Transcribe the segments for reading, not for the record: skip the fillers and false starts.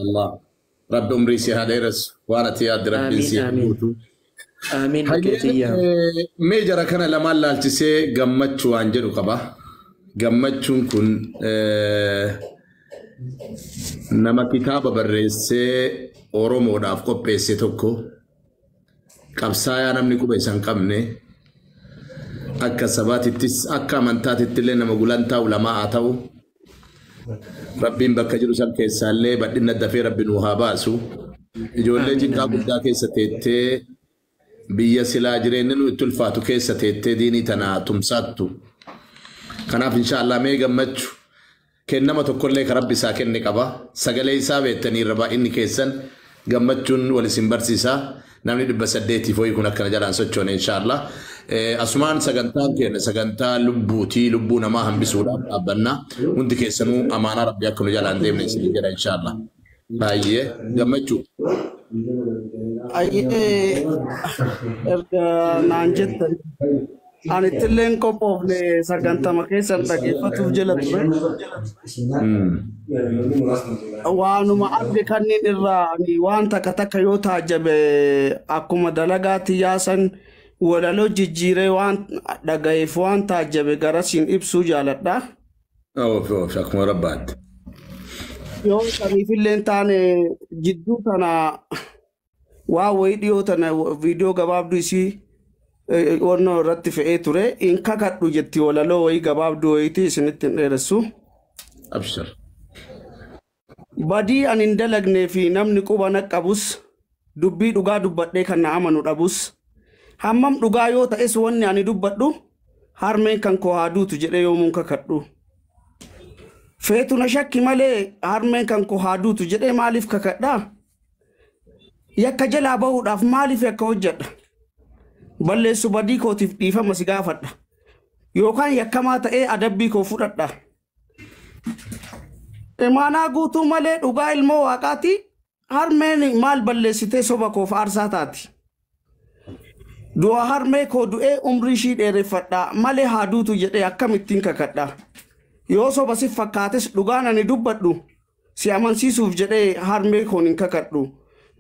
Allah. Rabbi umrii si haa dheeressu. Waan ati yaadde Rabbiin Aamiin si haa aamiin. guutu. Aamiin keetiyyaa. Hayyee, mee jara kana lamaan laalchisee gammachuu waan jedhu qaba. Gammachuun kun nama kitaaba barreessee Oromoodhaaf qopheesse tokko, qabsaayaa namni quba isa hin qabne, akka sabaatittis akka amantaatitti illee nama gulantaa ulamaa haa ta'u. Rabbiin bakka jiru san keessaallee badhina dafee Rabbi nuu haa baasu. Ijoollee Aamiin cinqaa aamiin. guddaa keessa teettee, biyya silaa jireenyi nu itti ulfaatu keessa teettee diinii tana tumsaattu. Kanaaf inshaallah mee gammachu kennama tokkollee ka Rabbi isaa kenne qaba. Sagalee isaa beektanii irra baay'inni keessan gammachuun wal isin barsiisa. Namni 800 foyii kun akkana jalaan sochoone inshaallah. Asumaan sagantaan keenya sagantaa lubbuutii, lubbuu namaa hambisuudhaaf dhaabbanna. Hundi keessanuu amaanaa Rabbi akka nu jalaan deemne isin jedha inshaallah. Baay'ee gammachuu. Ayyee, erga naan jettan ani ittillee hin qophoofne, sagantama keessan dhaggeeffatuuf jala ture. Waanuma arge kanneen irraa ani waan takka takka yoo taajjabe, akkuma dalagaatti yaasan walaloo jijjiiree waan dhagayeef waan taajjabe garasiin ibsuu jaaladha. Oof oof, akkuma rabbaatti. Yoo saniifillee hin taane, jidduu tana waa wayii dhiyoo tana viidiyoo gabaabduu isii wannoo irratti fe'ee ture, hin kakadhu jetti, walaloo wayii gabaabduu wayiiti, isinitti hin dheeressu. Abshir. Badii ani hin dalagnee fi namni quba na qabus, dubbii dhugaa dubbadhee kan na amanu dhabus, hammam dhugaa yoo ta'es wanni ani dubbadhu, harmeen kan koo haa duutu jedhee yoomuun kakadhu. Feetu na shakki malee harmeen kan koo haa duutu jedhee maaliif kakadhaa? Yakka jalaa bahuudhaaf maaliif yakka hojjedha? Balleessu badii kootiif dhiifama si gaafadha. Yookaan yakkamaa ta'ee adabbii koo fudhadha. Imaanaa guutuu malee dhugaa ilmoo waaqaati. Harmeen maal balleessitee soba koof aarsaa taati? Du'a harmee koo du'ee umrii ishii dheereffadha malee haa duutu jedhee akkamittiin kakadha? Yoo soba si fakkaates dhugaan ani dubbadhu, si amansiisuuf jedhee harmee koon hin kakadhu.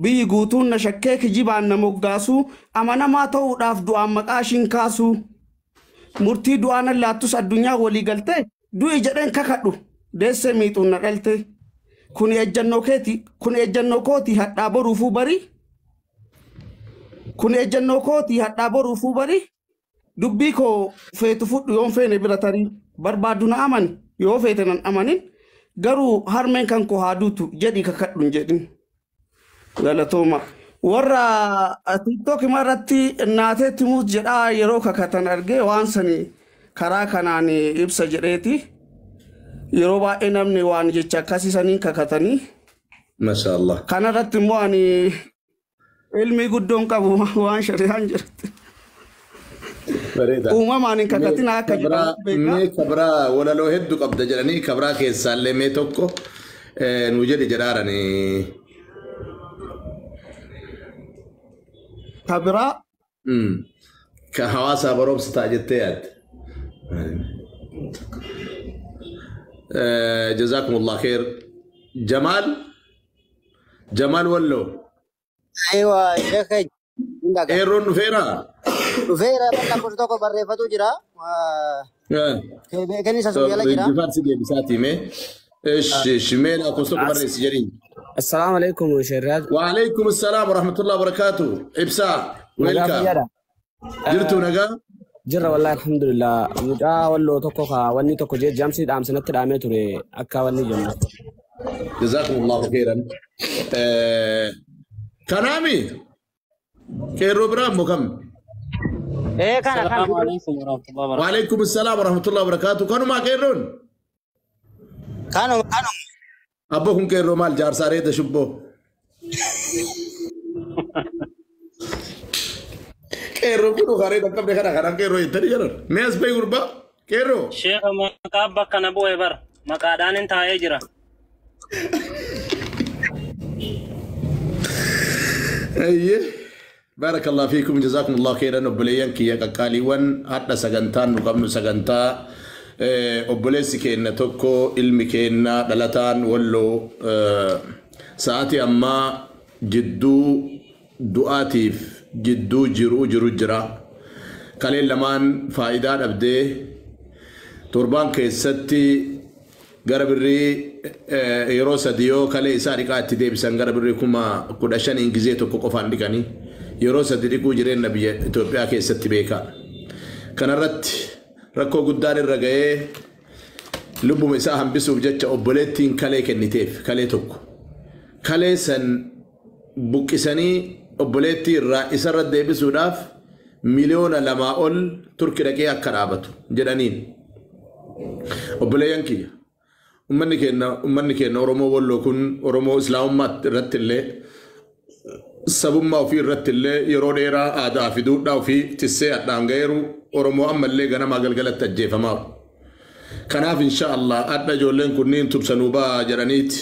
Biyyi guutuun na shakkee kijibaan na moggaasu, amanamaa ta'uudhaaf du'aan maqaa ishiin kaasu. Murtii du'aa nan laattus addunyaa walii galtee du'i jedheen kakadhu, deessee miixuun na dhalte. Kun ejjannoo keeti, kun ejjannoo kooti hadhaa boruufuu bari. Kun ejjannoo kooti hadhaa boruufuu bari. Dubbii koo feetu fudhu, yoon feene bira tarii, barbaaddu na amani, yoo feete nan amanin, garuu harmeen kan koo haa duutu jedhi kakadhu hin jedhin. Galatooma. Warra TikTok irratti naatee timuus jedhaa yeroo kakatan argee waan sani karaa kanaan ibsa jedheeti. Yeroo baay'ee namni waan jecha akkasii saniin kakatanii. Masha Allah. Kanarratti immoo ani ilmi guddoon qabu waan shari'aan jirti. Bareeda. Uumamaan hin kakatin akka Kabraa jedhamu beekaa. Mee kabraa walaloo hedduu qabda jedhanii, kabraa keessaallee mee tokko nu jedhi jedhaaranii. Kabiraa Ka hawaasaa barumsa ta'a jettee yaadde. Jazakumullah khair. Jamaal, Jamaal Walloo. Aywa, sheekh hin dhaga. Qeerroon dhufeera. Dhufeera, lakkoofsa tokko barreeffatu jira. Beekan isa sun jala jira. Jifaar si deebisaati mee. Ishi mee lakkoofsa tokko barreessi jedhiin. Assalamu alaikum, Sherrad. وعليكم السلام ورحمة الله وبركاته. إبسا Nagaa welcome. fayyaadha. Jirtu nagaa? Jirra wallahi, alhamdulillah. Mucaa walloo tokko ka wanni tokko jee jaamsi dhaamsanatti dhaamee ture akka wanni jennu. جزاكم الله خيرا. كنامي qeerroo biraa immoo kam? Ee, kana kana. السلام عليكم ورحمة الله وبركاته. وعليكم السلام ورحمة الله وبركاته. Kanumaa qeerroon? Kanuma kanuma. Abboo, kun qeerroo maal jaarsaa reeta shubboo? Qeerroo kun kareeta hin qabne kana kanaan qeerroo jettanii jedhan. Mee as bahi gurbaa? Qeerroo. Sheekha, maqaa bakka na bu'e bar maqaadhaan hin taa'ee jira. Ayyee. بارك الله فيكم، جزاكم الله خيرا. Obboleeyyan kiyya qaqqaaliiwwan, hadha sagantaan nu qabnu sagantaa obboleessi keenya tokko, ilmi keenya dhalataan walloo Sa'aatii ammaa jidduu du'aatiif jidduu jiruu jiru jira. Kaleen lamaan faayidaa dhabdee torbaan keessatti gara birrii yeroo sadi yoo kalee isaa dhiqaa itti deebisan gara birrii 15,000 gizee tokko qofaan dhiqanii yeroo sadi dhiquu jireenya biyya Itoophiyaa keessatti beeka. Kanarratti rakkoo guddaan irra ga'ee lubbuma isaa hambisuuf jecha obboleettiin kalee kenniteef kalee tokko. Kalee san buqqisanii obboleettii irraa isarra deebisuudhaaf 2 miliyoona ol Turki dhaqee akka dhaabatu jedhaniin. Obboleeyyan kiyya. Ummanni keenya Oromoo Walloo kun Oromoo Islaamummaa irratti illee sabummaa ofii irratti illee yeroo dheeraa aadaa fi duudhaa ofii tissee hadhaan ga'eeru Oromoo ammallee ganamaa galgalatti ajjeefamaa. Kanaaf insha Allah adda ijoolleen kunniin tumsanuu ba'a jedhaniiti.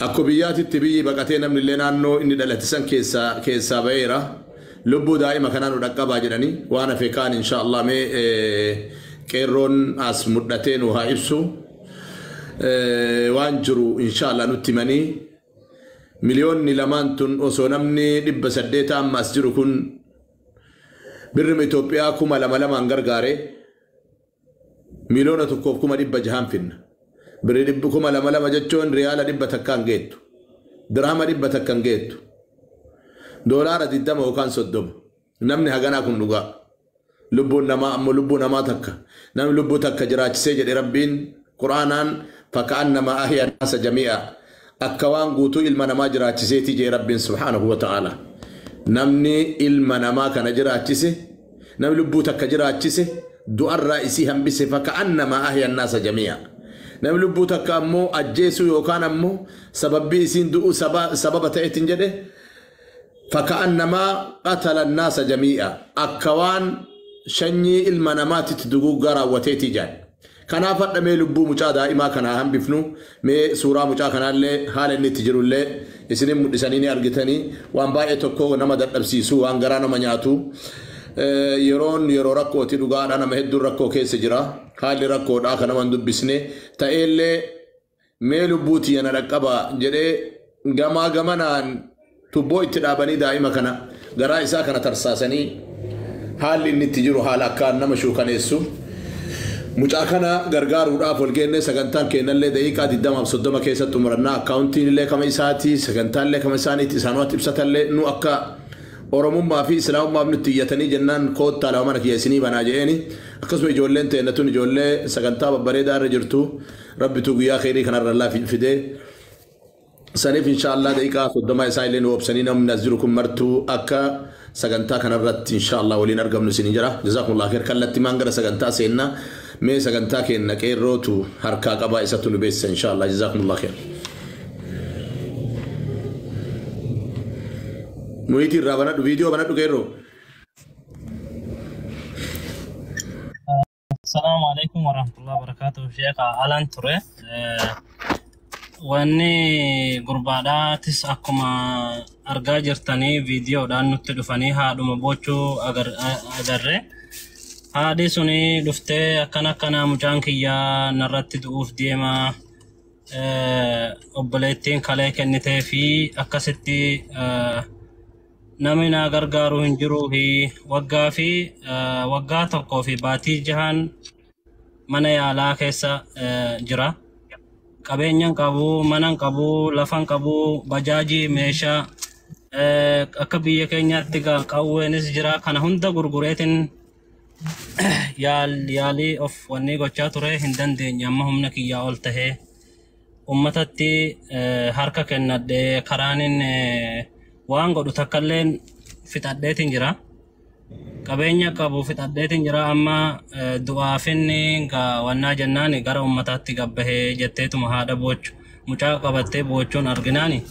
Akko biyyaatitti biyyi baqatee namni illee naannoo inni dhalate san keessaa ba'eera. Lubbuu daa'ima kanaa nu dhaqqabaa jedhanii waan hafe kaan insha Allah mee qeerroon as mudhatee nu haa ibsu. Waan jiru insha Allah nutti himanii 2 miliyoonni tun osoo namni 800 amma as jiru kun birrima Itoophiyaa 2,000 2,000 gargaare 1,600,000 finna. Birri 2,000 2 jechuun riyaala 100 geettu. Dirhama 100 geettu. Doolaara 20 yookaan 30. Namni haganaa kun dhugaa. Lubbuun namaa ammoo lubbuu namaa takka. Namni lubbuu takka jiraachisee jedhe Rabbiin Quraanaan فكأنما أحيا الناس جميعا. Akka waan guutuu ilma namaa jiraachiseeti jee Rabbiin subhaanahu wa ta'ala. Namni ilma namaa kana jiraachise, namni lubbuu takka jiraachise, du'arraa isii hambise فكأنما أحيا الناس جميعا. Namni lubbuu takka ammoo ajjeesuu yookaan ammoo sababbii isiin du'uu sababa ta'eetiin jedhe فكأنما قتل الناس جميعا. Akka waan sanyii ilma namaatitti duguuggaa raawwateeti jedhe. Kanaaf hadha mee lubbuu mucaa daa'imaa kanaa hambifnu. Mee suuraa mucaa kanaallee haala inni itti jirullee isinin mul'isanii ni argitanii. Waan baay'ee tokko nama dadhabsiisu, waan garaa nama nyaatu. Yeroon yeroo rakkooti dhugaadha. Nama hedduun rakkoo keessa jira. Haalli rakkoodhaa kan nama hin dubbisne ta'ellee mee lubbuu tiyya na dhaqqaba jedhee gamaa gamanaan tubboo itti dhaabanii daa'ima kana garaa isaa kana tarsaasanii haalli inni itti jiru haala akkaan nama shuukaneessu. Mucaa kana gargaaruudhaaf wal geenne. Sagantaan kennallee daqiiqaa 20 30 keessatti xumurannaa. Akkaawuntiin illee kama isaati, sagantaan illee kama isaaniiti, isaanumatti ibsatallee nu akka Oromummaa fi Islaamummaaf nutti iyyatanii jennaan koottaa lama mana kiyya isinii banaa je'eeni. Akkasuma ijoolleen teenna tun ijoollee sagantaa babbareedaa irra jirtu Rabbitu guyyaa kheyrii kanarra allaa fidee saniif inshaallah daqiiqaa 30 isaa illee nu obsanii namni as jiru kun martuu akka sagantaa kanarratti inshaallah waliin argamnu isin jira. Jazakumullah khair. Kallattii maan gara sagantaa seenna. Mee sagantaa keenna qeerrootu harkaa qabaa, isatu nu beeksisa inshaallah. Jazakumullah khair. Muyitii irraa banadhu, viidiyoo banadhu qeerroo. Assalamu alaikum warahmatullahi wabarakatuh. Sheekha alaan ture. Wanni gurbaadhaatis akkuma argaa jirtanii viidiyoodhaan nutti dhufanii haadhuma boochuu agarre. Haadhi suni dhuftee akkana akkana mucaan kiyyaa narratti du'uuf deema. Obboleettiin kalee kennitee fi akkasitti namni na gargaaru hin jiruu fi waggaa fi waggaa tokkoo fi baatii jahaan mana yaalaa keessa jira. Qabeenya hin qabu, mana hin qabu, lafa hin qabu, bajaajii, meeshaa akka biyya keenyaatti qawweenis jira. Kana hunda gurgureetiin yaalii of wanni gochaa ture hin dandeenye. Amma humna kiyyaa ol tahee ummatatti harka kennadhee karaanin waan godhu takkalleen fixadheetiin jira. Qabeenya qabu fixadheetiin jira. Amma du'aafinni wannaa jennaan gara ummataatti gabbahee jetteetuma haadha boochu mucaa qabattee boochuun arginaani.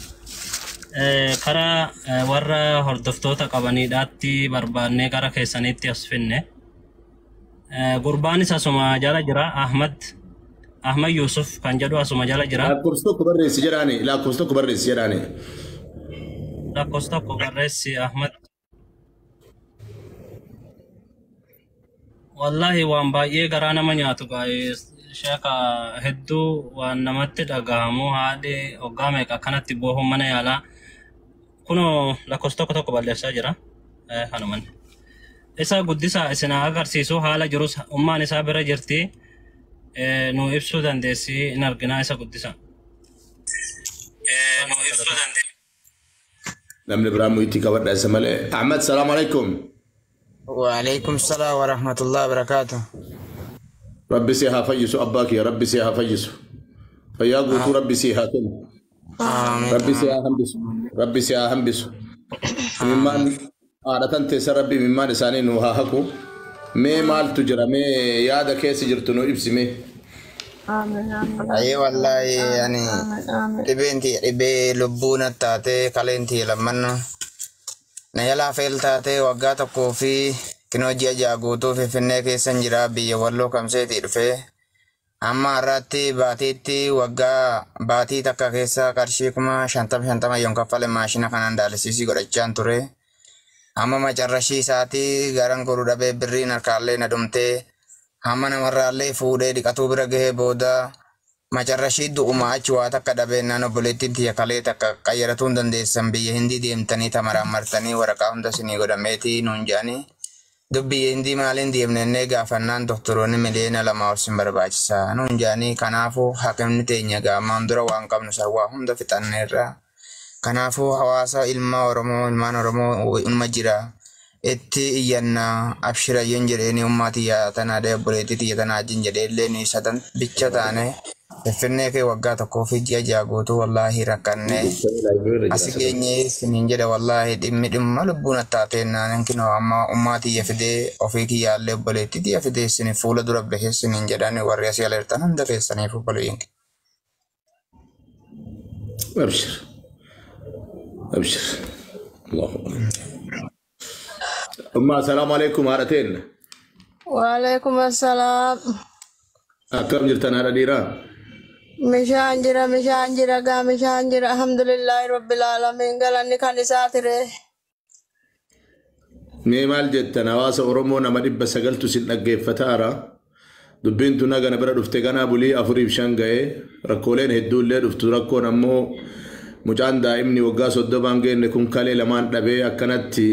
Karaa warra hordoftoota qabaniidhaatti barbaannee gara keessanitti as finne. Gurbaanis asuma jala jira. Ahmad Yusuf kan jedhu asuma jala jira. Lakkoofsa tokko barreessi jedhaani. Lakkoofsa tokko barreessi jedhaani. Lakkoofsa tokko barreessi, Ahmad. Wallahi waan baay'ee garaa nama nyaatu gaa'ee. Sheeka hedduu waan namatti dhagahamu haadhi hoggaa meeqa akkanatti boohuun mana yaalaa kunoo lakkoofsa tokko tokko balleessaa jira. Kanuman. Isa guddisaa isin haa agarsiisu haala jirus ummaan isaa bira jirti. Nu ibsuu dandeessi in arginaa isa guddisaa. Nu ibsuu dandeessi. Namni biraa muyittii qabadha isa malee. Ahmad, salaamu alaikum. وعليكم السلام ورحمة الله وبركاته. Rabbi si haa fayyisu abbaa kiyya, Rabbi si haa fayyisu. Fayyaa guutuu Rabbi si haa kennu. آمين. Rabbi si haa hambisu. Rabbi si haa hambisu. Imimmaan haadhatan teessa Rabbi imimmaan isaanii nu haa haqu. Mee maaltu jira? Mee yaada keessa jirtu nu ibsi mee. Amiin amiin. أي والله يعني Amiin amiin. dhibeen dhibee lubbuu taatee kaleen tiyya lammanna na jalaa feel taatee waggaa tokkoo fi kinoo ji'a 6 guutuu Finfinnee keessan jira biyya Walloo Kamseetii dhufee amma har'aatti baatiitti waggaa baatii takka keessa qarshii 50,000 yoon kaffale maashina kanaan daalisiisii godhachaan ture. Amma macarrashii isaatii garan godhu dhabee birriin harkaallee na dhumtee hamma namarraallee fuudhee dhiqatuu bira gahee booda macarrashii du'uma achi waa takka dhabeennaan obboleettiin tiyya kalee takka qayyaratuu hin dandeessan biyya Hindii deemtanii tamaraan martanii waraqaa hunda isinii godhameetii nuun jedhanii dubbi Hindii maaliin deemnennee gaafannaan doktoroonni miliyoona 2 ol sin barbaachisaa nuun jedhanii kanaafuu haqimni teenya gaamaan dura waan qabnu san waa hunda fixanneerra. Kanaafuu hawaasa ilma Oromoo ilmaan Oromoo ilma jira itti iyyannaa abshirayyoon jedheeni ummaa tiyya tanaa dhee obboleettii tiyya tanaa wajjin jedhee illee ni sadan bicha taane Finfinnee kee waggaa tokkoo fi ji'a 6 guutuu wallaahi rakkannee asi geenyee isiniin jedha wallaahi dhimmi dhimma lubbuun attaateen kinoo amma ummaa tiyya fidee ofii kiyyaallee obboleettii tiyya fidee isin fuula dura bahee isiniin jedhan warri asii alertan hunda keessaniif obboleeyyan. Abshir. Abshir. Allahu akbar. Ummaa, salaamu alaikum haadhateen. Waalaikum assalaam. Akkam jirtan haadha dhiiraa? Bishaan jira, bishaan jira, gaa bishaan jira. Alhamdulillahi rabbil alamin. Galanni kan isaa ture. Mee maal jettan hawaasa Oromoo nama 900tu sin dhaggeeffataara. Dubbiin tun gana bira dhufte ganaa bulii 4 fi 5 ga'ee rakkooleen hedduullee dhuftu rakkoon ammoo mucaan daa'imni waggaa 30n geenne kun kalee lamaan dhabee akkanatti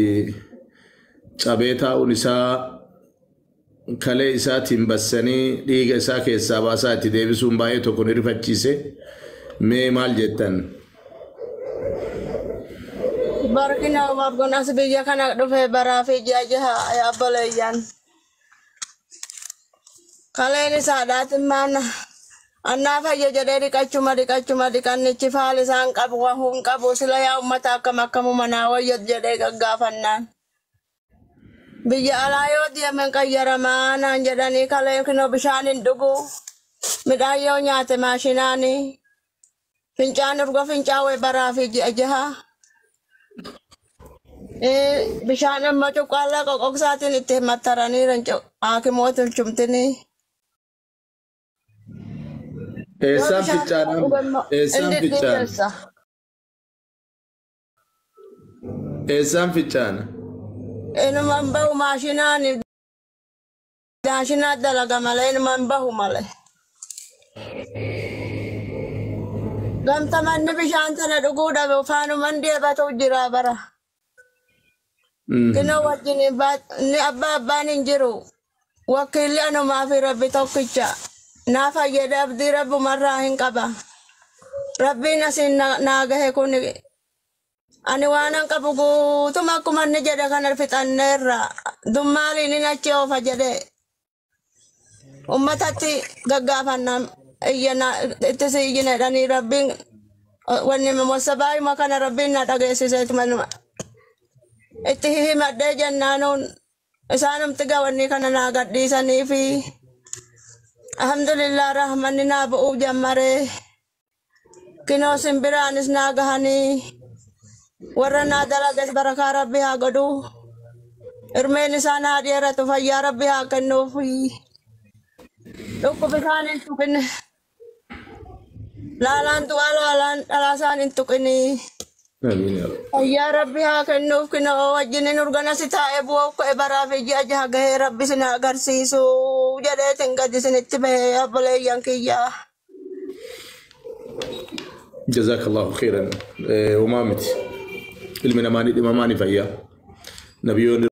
cabee taa'uun isaa kalee isaatiin bassanii dhiiga isaa keessaa baasaa itti deebisuun baay'ee tokko ni rifachiise. Mee maal jettan? Barkina Umar as biyya kana dhufe baraa fi ji'a 6 obboleeyyan. Kaleen isaadhaatiin maana annaa fayya jedhee dhiqachuma dhiqachuma dhiqannichi faal isaan qabu wahuu hin qabu sila yaa ummata akkam akkamuma naa wayya jedhee gaggaafannaan. Biyya alaa yoo deemen qayyaramaa naan jedhanii kalee kinoo bishaan hin dhugu midhaan yoo nyaate maashinaanii fincaan urga fincaawee baraa fi ji'a 6. Bishaan amma cuqqaallaa qoqoqsaatiin itti mattaranii haakimoota chumtinii. Yoo Eessaan bishaan fincaanaa? dhugan immoo Eessaan inni fincaana? dhiyeessa. Eessaan fincaana? Inuman bahu maashinaan maashinaa dalaga malee inuman bahu malee. Gamtamanni bishaan sana dhuguu dhabe faanuman deebatu jira bara. Kinoo wajjin inni abbaa abbaan hin jiru. Wakiilli anumaa fi Rabbi tokkicha. Naa fayyada abdii rabbumarraa hin qaba. Rabbiin asiin naa gahe kun ani waanan qabu guutuma akkuma inni jedhe kana fixanneerra. Dummaaliin inni achi oofa jedhe. Ummatatti gaggaafannaan iyyana itti si iyyina jedhanii Rabbiin wanni mossabaayuma kana Rabbiin na dhageessise itti himadhee jennaanuun isaanumti gawanni kana naa gadhiisanii fi alhamdulillah rahmanni naa bu'uu jammaree kinoo simbiraanis naa gahanii warra naa dalages barakaa Rabbi haa godhu irmeen isaa naa dheeratu fayyaa Rabbi haa kennuufi dhukkubi isaan hin tuqin laalaan du'aa laalaan dhalaa isaan hin tuqinii. Amiin yaa Rabbi. Fayyaa Rabbi haa kennuuf kinoo wajjinin urgana si taa'ee bu'aa ko'e baraa fi ji'a 6 gahee Rabbi sin haa agarsiisu. jedheetiin gadi isinitti bahee obboleeyyan kiyyaa. Jazakallahu khairan. Homaa miti. Ilmi namaa ni dhimamaa ni fayyaa. Nabiyyoonni